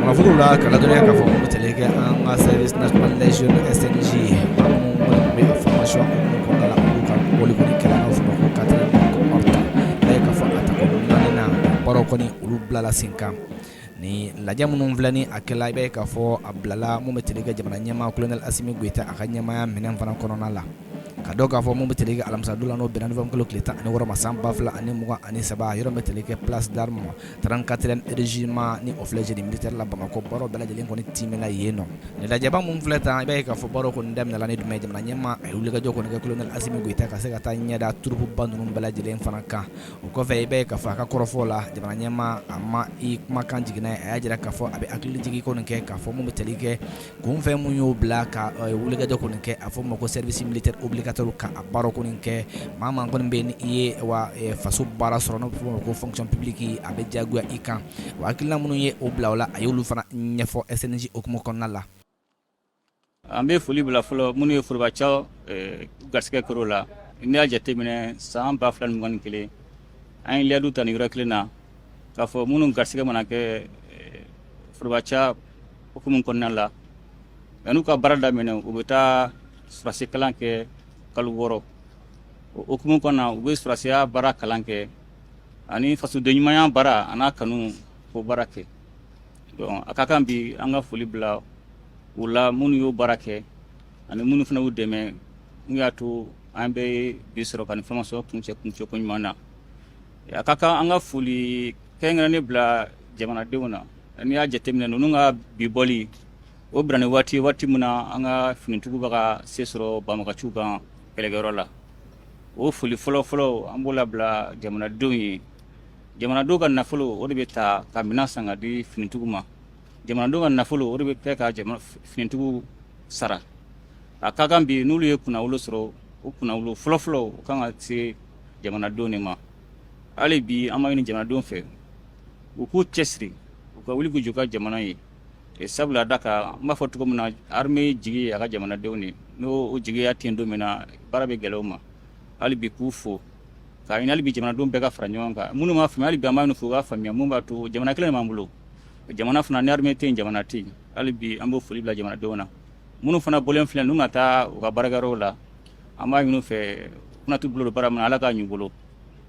Kunnafoniw la ka ladɔnniya k'a fɔ mun bɛ tali kɛ an ka service national des jeunes SNJ, maa minnu kɔni bɛ formation hukumu kɔnɔna la, olu ka bɔli kɔni kɛra, n'a bɛ f'o ma ko quatrième cohorte. I b'a ye k'a fɔ a tako naaninan baaraw kɔni, olu bilala sen kan. Ni lajɛ minnu filɛ ni a kɛla, i b'a ye k'a fɔ a bilala mun bɛ tali kɛ jamana ɲɛmaa colonel Asimi Goyita, a ka ɲɛmaaya minɛn fana kɔnɔna la. Ka dɔn k'a fɔ mun bɛ tali kɛ alamisadon la, n'o bɛnna novembre kalo tile 16 ma san 2023, yɔrɔ bɛ tali kɛ place d'armes 34e régiment ni o filɛ génie militaire la Bamakɔ, baaraw bɛɛ lajɛlen kɔni timɛna yen nɔ. Nin lajɛba mun filɛ tan, i b'a ye k'a fɔ baaraw kɔni daminɛla ni jumɛn ye? Jamana ɲɛmaa a ye wulikajɔ kɔni kɛ, colonel Asimi Goyita, ka se ka taa ɲɛda troupe ba ninnu bɛɛ lajɛlen fana kan. O kɔfɛ, i b'a ye k'a fɔ a ka kɔrɔfɔ la, jamana ɲɛmaa a ma i kumakan jiginna ye. A y'a jira k'a fɔ a bɛ hakilijigin kɔni kɛ k'a fɔ mun bɛ tali kɛ kunfɛn mun y'o bila ka wulikajɔ kɔni kɛ, a fɔ ma ko service militaire obligatoire, ka a baara kɔni kɛ. Maa maa kɔni bɛ yen ni i ye wa faso baara sɔrɔ, n'o bɛ fɔ o ma ko fonction publique, a bɛ diyagoya i kan. Wa hakilina minnu ye o bila o la, a y'olu fana ɲɛfɔ SNJ hukumu kɔnɔna la. An bɛ foli bila fɔlɔ minnu ye forobaca garisɛgɛ kɛr'o la. N'i y'a jateminɛ, san 2021, an ye layidu ta nin yɔrɔ kelen na k'a fɔ minnu garisɛgɛ mana kɛ forobaca hukumu kɔnɔna la, yan'u ka baara daminɛ, u bɛ taa sɔrɔdasi kalan kɛ kalo 6. O hukumu kɔnɔna, u bɛ sɔrɔdasiya baara kalan kɛ ani fasoden ɲumanya baara a n'a kanu k'o baara kɛ. Donc a ka kan bi an ka foli bila u la, minnu y'o baara kɛ ani minnu fana y'u dɛmɛ, mun y'a to an bɛ bi sɔrɔ ka nin formation kuncɛ kuncɛko ɲuman na. A ka kan an ka foli kɛrɛnkɛrɛnnen bila jamanadenw na. N'i y'a jateminɛ, ninnu ka bi bɔli o bila ni waati waati min na an ka finitigiw bɛ ka se sɔrɔ banbagaciw kan kɛlɛkɛyɔrɔ la, o foli fɔlɔ fɔlɔ, an b'o labila jamanadenw ye. Jamanadenw ka nafolo, o de bɛ ta ka minɛn san ka di finitigiw ma. Jamanadenw ka nafolo, o de bɛ kɛ ka finitigiw sara. A ka kan bi n'olu ye kunnawolo sɔrɔ, o kunnawolo fɔlɔfɔlɔ, o kan ka se jamanadenw de ma. Hali bi an b'a ɲini jamanadenw fɛ, u k'u cɛsiri, u ka wuli k'u jɔ ka jamana ye, sabula da kan n b'a fɔ cogo min na, armée jigi ye a ka jamanadenw de. N'o o jigiya ten don min na, baara bɛ gɛlɛya u ma. Hali bi k'u fo k'a ɲini hali bi jamanadenw bɛɛ ka fara ɲɔgɔn kan. Minnu m'a faamuya, hali bi an b'a ɲini fo u k'a faamuya. Mun b'a to jamana kelen b'an bolo, jamana fana ni armée tɛ yen, jamana tɛ yen. Hali bi an b'o foli bila jamanadenw na. Minnu fana bɔlen filɛ n'u na taa u ka baarakɛyɔrɔw la, an b'a ɲini u fɛ, u kana t'u bolo don baara min na, Ala k'a ɲɛ u bolo.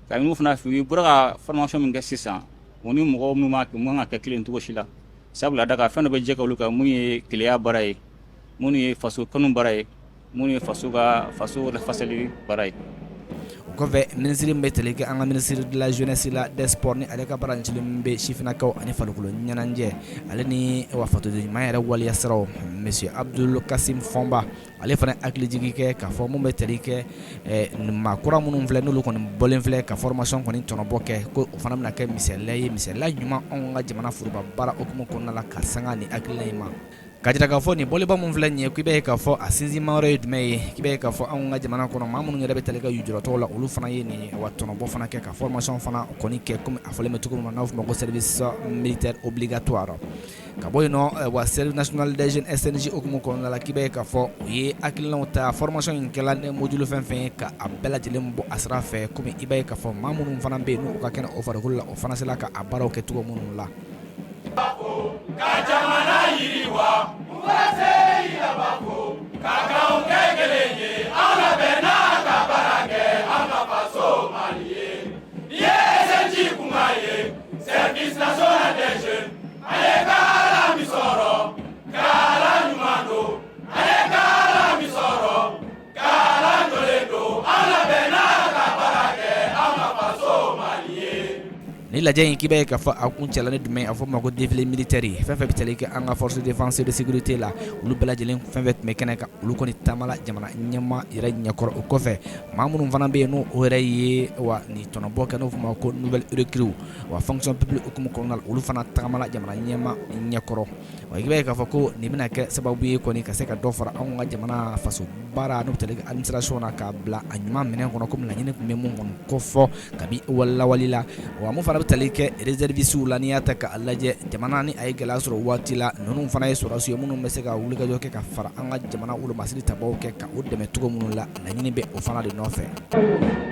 Ka ɲini u fana fɛ, u bɔra ka formation min kɛ sisan, u ni mɔgɔw minnu b'a kɛ, u man ka kɛ kelen cogo si la, sabula da kan fɛn dɔ bɛ jɛ ka olu kan, mun ye keleya baara ye, minnu ye faso kanu baara ye, minnu ye faso ka faso lafasali baara ye. O kɔfɛ, minisiri min bɛ tali kɛ an ka ministre de la jeunesse la des sports, ni ale ka baara ɲɛsinnen bɛ sifinnakaw ani farikolo ɲɛnajɛ, ale ni wa fasoden ɲuman yɛrɛ waleya siraw, monsieur Abdul Kasim Fɔnba, ale fana hakilijigin kɛ k'a fɔ mun bɛ tali kɛ maa kura minnu filɛ, n'olu kɔni bɔlen filɛ ka formation kɔni tɔnɔbɔ kɛ, ko o fana bɛna kɛ misaliya ye, misaliya ɲuman anw ka jamana foroba baara hukumu kɔnɔna la, ka sanga ni hakilina in ma. Ka jira k'a fɔ nin bɔliba min filɛ nin ye, k'i b'a ye k'a fɔ a sinsinma yɔrɔ ye jumɛn ye? K'i b'a ye k'a fɔ anw ka jamana kɔnɔ, maa minnu yɛrɛ bɛ tali kɛ lujuratɔw la, olu fana ye nin wa tɔnɔbɔ fana kɛ ka formation fana kɔni kɛ, komi a fɔlen bɛ cogo min na, n'a bɛ f'o ma ko service militaire obligatoire. Ka bɔ yen nɔ, wa service national des jeunes SNJ hukumu kɔnɔna la, k'i b'a ye k'a fɔ u ye hakilinaw ta, formation in kɛla ni module fɛn fɛn ye, ka a bɛɛ lajɛlen bɔ a sira fɛ, komi i b'a ye k'a fɔ maa minnu fana bɛ yen, n'u ka kɛnɛ o farikolo la, o fana sera ka a baaraw kɛ cogo minnu la. Ka jamana yiriwa, ka kɛ kelen ye, an labɛnna ka baara kɛ an ka faso Mali ye. Ni ye SNJ kuma ye, service national des jeunes, a ye kalan min sɔrɔ, kalan ɲuman don. A ye kalan min sɔrɔ, kalan jɔlen don. An labɛnna ka baara kɛ an ka faso Mali ye. Ni lajɛ in, k'i b'a ye k'a fɔ a kuncɛla ni jumɛn? A fɔ ma ko défilé militaire. Fɛn fɛn bɛ tali kɛ an ka force de défense et de sécurité la, olu bɛɛ lajɛlen fɛn fɛn tun bɛ kɛnɛ kan, olu kɔni taamala jamana ɲɛmaa yɛrɛ ɲɛkɔrɔ. O kɔfɛ, maa minnu fana bɛ yen, n'o o yɛrɛ ye wa nin tɔnɔbɔ kɛ, n'o fɔ ma ko nouvelle recrue wa fonction publique hukumu kɔnɔna la, olu fana tagamala jamana ɲɛmaa ɲɛkɔrɔ. Wa i b'a ye k'a fɔ ko nin bɛna kɛ sababu ye kɔni ka se ka dɔ fara anw ka jamana faso baara, n'o bɛ tali kɛ administration na, k'a bila a ɲuman minɛn kɔnɔ, komi laɲini tun bɛ mun kɔni kofɔ kabi lawale la. Wa mun fana bɛ tali kɛ réservistes la, n'i y'a ta k'a lajɛ, jamana ni a ye gɛlɛya sɔrɔ waati la, ninnu fana ye sɔrɔdasiw ye minnu bɛ se ka wulikajɔ kɛ ka fara an ka jamana wolomasiri tabaw kɛ ka o dɛmɛ cogo minnu la, laɲini bɛ o fana de nɔfɛ.